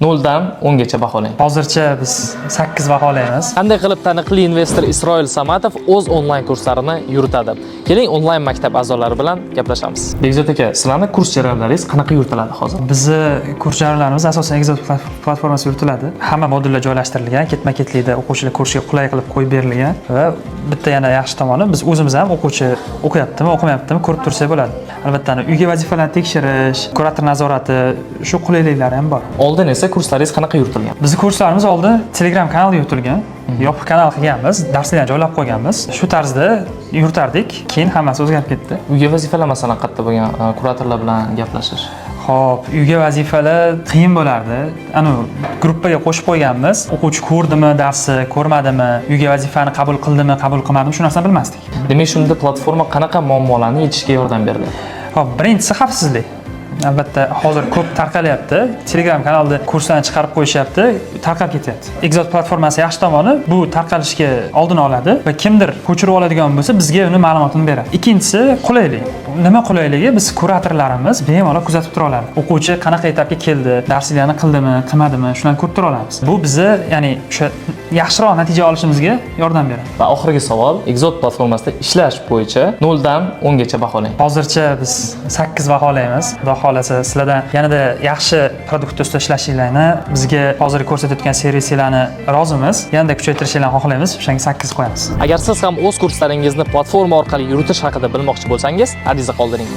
0 dan 10 gacha baholang. Hozircha biz 8 baholaymiz. Qanday qilib taniqli investor Isroil Samatov o'z onlayn kurslarini yuritadi? Keling, onlayn maktab a'zolari bilan gaplashamiz. Bekzod aka, sizlarni kurs jarayonlaringiz qanaqa yuritiladi hozir? Bizni kurs jarayonlarimiz asosan Exot platformasida yuritiladi. Hamma modullar joylashtirilgan, ketma-ketlikda o'quvchilar ko'rishiga qulay qilib qo'yib berilgan va bitta yana yaxshi tomoni, biz o'zimiz ham o'quvchi o'qiyaptimi, o'qimayaptimi, ko'rib tursak bo'ladi. Albatta, uyga vazifalarni tekshirish, kurator nazorati, shu qulayliklari ham bor. Oldin esa kurslaringiz qanaqa yuritilgan? Bizni kurslarimiz oldin Telegram kanalida yuritilgan. Yopiq kanal qilganmiz, darslarni joylab qo'yganmiz. Shu tarzda yuritardik. Keyin hammasi o'zgarib ketdi. Uyga vazifalar, masalan, qayerda bo'lgan, kuratorlar bilan gaplashish? Xo'p, uyga vazifalar qiyin bo'lardi. Anu gruppaga qo'shib qo'yganmiz. O'quvchi ko'rdimi darsni, ko'rmadimi, uyga vazifani qabul qildimi, qabul qilmadimi, shu narsani bilmasdik. Demak, shunda platforma qanaqa muammolarni yechishga yordam berdi? Xo'p, birinchisi xavfsizlik. Albatta, hozir ko'p tarqalyapti. Telegram kanalida kurslarni chiqarib qo'yishyapti, tarqab ketyapti. Exot platformasi yaxshi tomoni, bu tarqalishga oldini oladi va kimdir ko'chirib oladigan bo'lsa, bizga uni ma'lumotini beradi. Ikkinchisi qulaylik. Nima qulayligi? Biz kuratorlarimiz bemalol kuzatib tura oladi. O'quvchi qanaqa etapga keldi, darsliklarni qildimi, qilmadimi, shularni ko'rib tura olamiz. Bu bizni, ya'ni o'sha yaxshiroq natija olishimizga yordam beradi. Va oxirgi savol, Exot platformasida ishlash bo'yicha 0 dan 10 gacha baholang. Hozircha biz 8 baholaymiz. Xudo xohlasa, sizlardan yanada yaxshi продукт ustida ishlashinglarni, bizga hozir ko'rsatayotgan servisinglarni rozimiz. Yanada kuchaytirishinglarni xohlaymiz. O'shanga 8 qo'yamiz. Agar siz ham o'z kurslaringizni platforma orqali yuritish haqida bilmoqchi bo'lsangiz, ariza qoldiring.